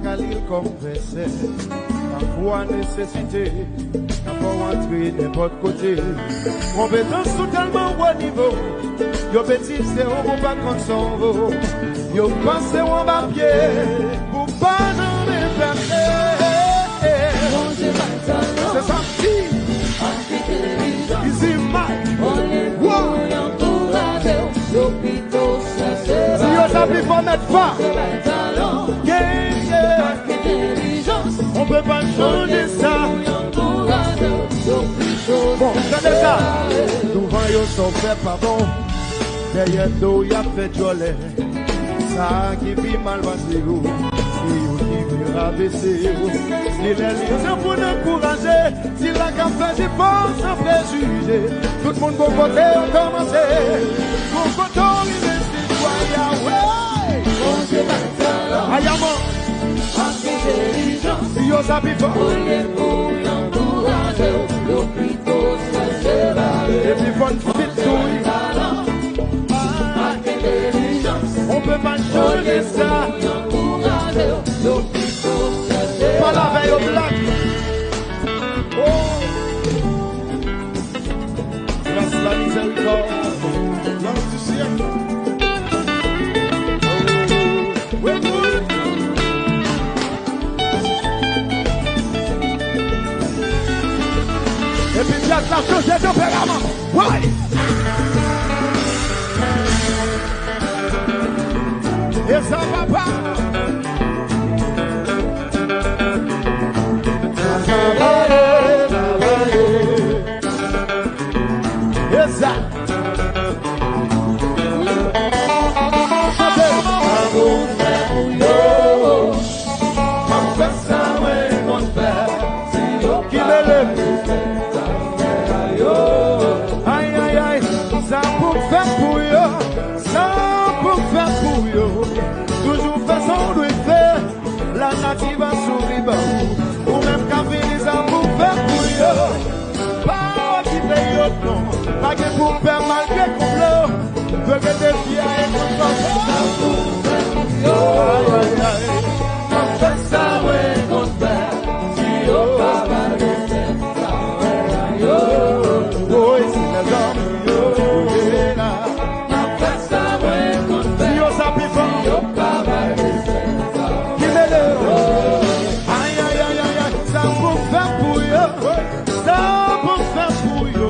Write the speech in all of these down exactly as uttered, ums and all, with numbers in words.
Ka li l kòm vèsè. Pafwa nesesite ka fè w antre nenpòt kote. Konpetans ou tèlman wo nivo, yo betize w pou pa konn sa w vo. Yo panse w anba pye pou pa janm pèse. Se sa m di. Easy Mike. Wow. Si yo ta pi fò mèt fa. Genyen. On peut pas changer ça. Bon, tande sa. Douvan yo sa w fè pa bon. Dèyè do w y ap fè djòlè. Sa ki pi mal pase yo, se yo ki pi rabese yo. Li lè li tan pou n ankouraje. Sila k ap fè jifò san prejije. Tout moun bò kote yo kòmanse. Bò kote w rive se kwa Yahweh. Bondye bay talan. Ayama. Ak entèlijans. Si yo sa pi fò. Olye pou y ankouraje w, yo pito chèche bare. Epi fò n fit tou wi. Bay talan. Ak entèlijans. On peut pas changer ça. Olye pou y ankouraje w, yo pito chèche bare. Pale avè yo, Black. Oh. Grâce, la miséricorde, l'ange du ciel. Epi tèt la chanje tanperaman. Woy! E sa, papa! E sa. Chante. Sa pou fè pou yo. M ap fè sa mwen konn fè. Si yo pa mele. Ay, ay, ay. Sa pou fè pou yo. Sa pou fè pou yo. Toujou fè sa w dwe fè. Lanati va souri ba ou. Ou menm ka vini sa pou fè pou yo. Pa okipe yo non. Pa gen pou pè malgre konplo. Yo gen defi a e konplo. Ay, ay, ay. Mwen fè sa mwen konn fè. Si yo pa ba respè, sa mwen a yo. Woy, se lèzòm yo ye la. Di yo sa pi fò. Ki mele yo. Ay, ay, ay, ay, ay. Sa pou fè pou yo. Sa pou fè pou yo.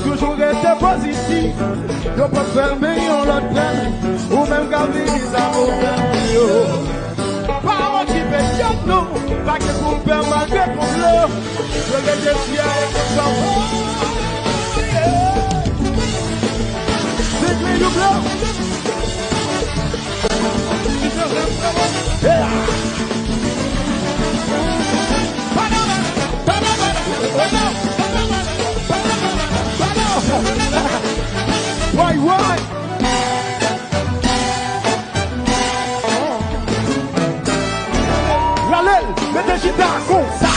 Toujou rete pozitif. Yo p ap fèmen yon lòt pran. Ou menm ka vini sa pou fè pou yo. Pa okipe yo non. Pa gen pou pè malgre konplo. Yo gen defi a e konplo. Se gri nou blo. Woy, woy. Rale l, mete chita konsa.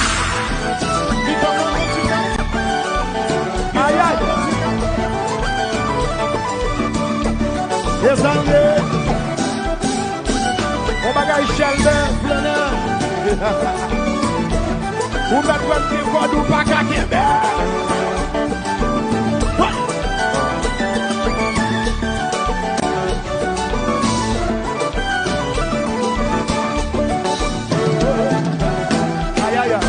Ay, ay. Mezanmi. Yon bagay chèlbè, flannè. Ou mèt wè m gen kòd ou pa ka kenbe. Ay, ay, ay.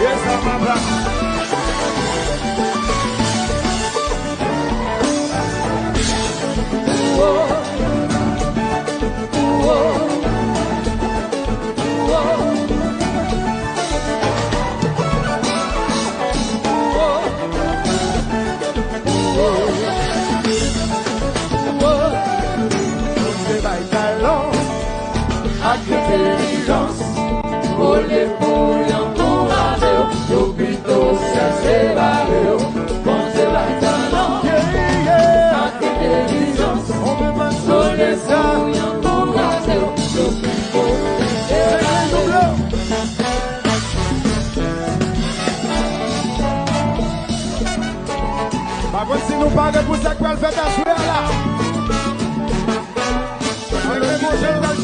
Yes, papa. Bondye bay talan ak entèlijans, olye pou y ankouraje w, yo pito chèche bare w. Bondye bay talan ak entèlijans, olye pou y ankouraje w, yo pito chèche bare w. Pa konn si nou pare pou sa k pral fèt aswè a la. Mwen gen bon jan l pral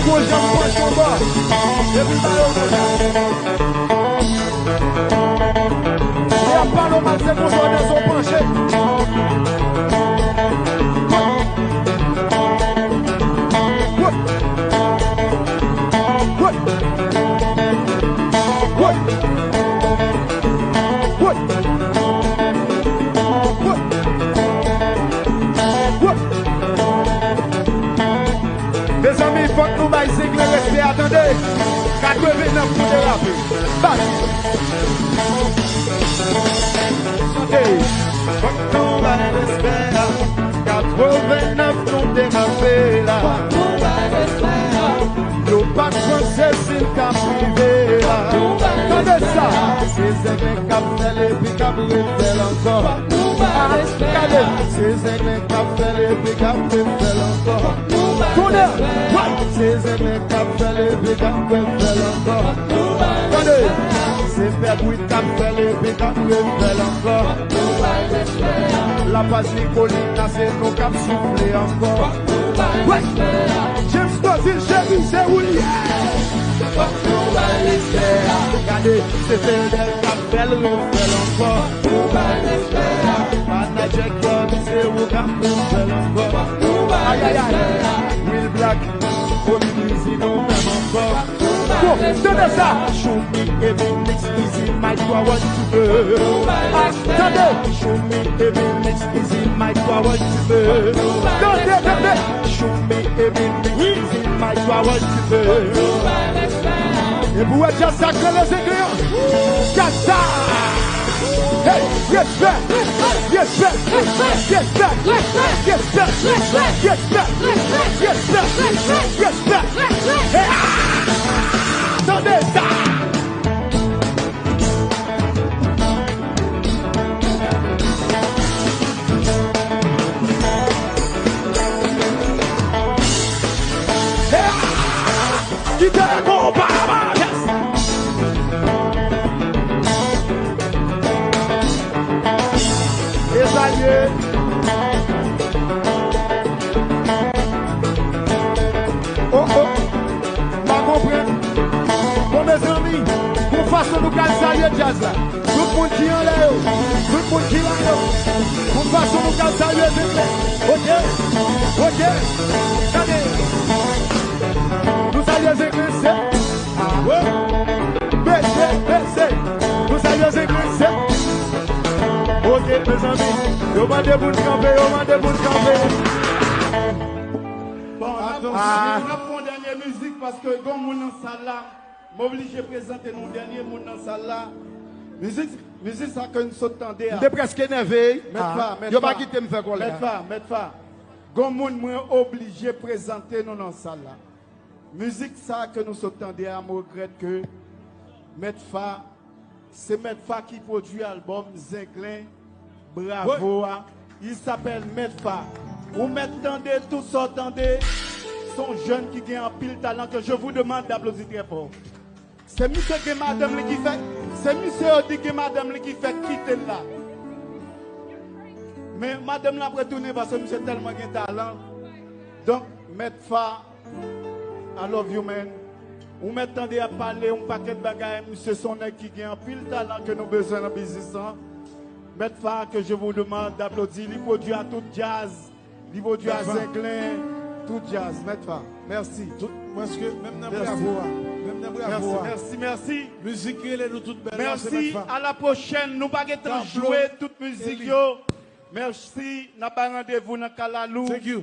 Gon janm panche anba. Epi ba yo konsa. Lè y ap pale w mal, se konsa w desann panche. Wè. Wè. Wè. Wè. Wè. Mezanmi, fòk nou bay Zenglen respè a, tande. Katrevenèf pou derape. Baz. Chante. Fòk nou bay respè a. Katrevenèf nou derape la. Fòk nou bay respè a. Yo pa t panse si n t ap rive la. Tande sa. Se Zenglen k ap fè l epi k ap refè l ankò. Ah, gade. Se Zenglen k ap fè l epi k ap refè l ankò. Tounen. Wè. Se Zenglen k ap fè l epi k ap refè l ankò. Tande. Se Pè Brit k ap fè l epi k ap refè l ankò. Lapaz Nicolina, se nou k ap soufle ankò. Wè. James Dozil, cheri, se ou li ye. Gade, se Fedel k ap fè l, refè l ankò. Manadjè Kirby, se ou k ap refè l ankò. Ayayay. Will Black, Kobe Easy, nou menm ankò. Bon, tande sa. Show me every mix, easy mic, do what you do. Ah, tande. Show me every mix, easy mic, do what you do. Tande, tande. Show me every mix, easy mic, do what you do. E pou wè djaz sa k rele Zenglen an. Djaz sa. Hey, respè, respè, respè, respè, respè, respè, respè, respè, respè. Hey, ah! Tande sa. Hey, ah! Kite konpa a, yes! Ezaye. Oh, oh. M pa konprann. Bon, mezanmi, gon fason nou pral salye djaz la. Tout moun ki anlè yo, tout moun ki la yo, gon fason nou pral salye Zenglen. Ok, ok, tande. Nou salye Zenglen, se, ah, bese, bese. Nou salye Zenglen, se. Ok, mezanmi, yo mande pou n kanpe, yo mande pou n kanpe. Bon, n ap, n ap fè yon dènye mizik paske gon moun nan sal la. M oblije prezante nou dènye moun nan sal la. Mizik, mizik sa ke n sot tande a. M te prèske nève. Mèt Fa, Mèt Fa. Yo pa kite m fè kòlè. Mèt Fa, Mèt Fa. Gon moun mwen oblije prezante nou nan sal la. Mizik sa ke nou sot tande a, m regrèt ke Mèt Fa, se Mèt Fa ki pwodui albòm Zenglen Bravo a. Il s'appelle Mèt Fa. Ou mèt tande tout sa w tande. Se yon jèn ki gen anpil talan ke je vous demande d'applaudir très fort. Se misye gen madanm li ki fè, se misye yo di gen madanm li ki fè kite l la. Men madanm nan ap retounen paske misye tèlman gen talan. Donk, Mèt Fa, I love you, man. Ou mèt tande y ap pale yon pakèt bagay, misye se yon nèg ki gen anpil talan ke nou bezwen nan biznis lan. Mèt Fa, que je vous demande d'applaudir, li pwodui a tout djaz, li pwodui a Zenglen, tout djaz. Mèt Fa, mèsi. Tout, prèske, menm nan bravo a, menm nan bravo a. Mèsi, mèsi, mèsi. Mizik ki rele nou tout bèl la, se Mèt Fa. Mèsi, à la prochaine. Nou pa gen tan jwe tout mizik yo. Mèsi, n ap bay randevou nan Kalalou. Thank you.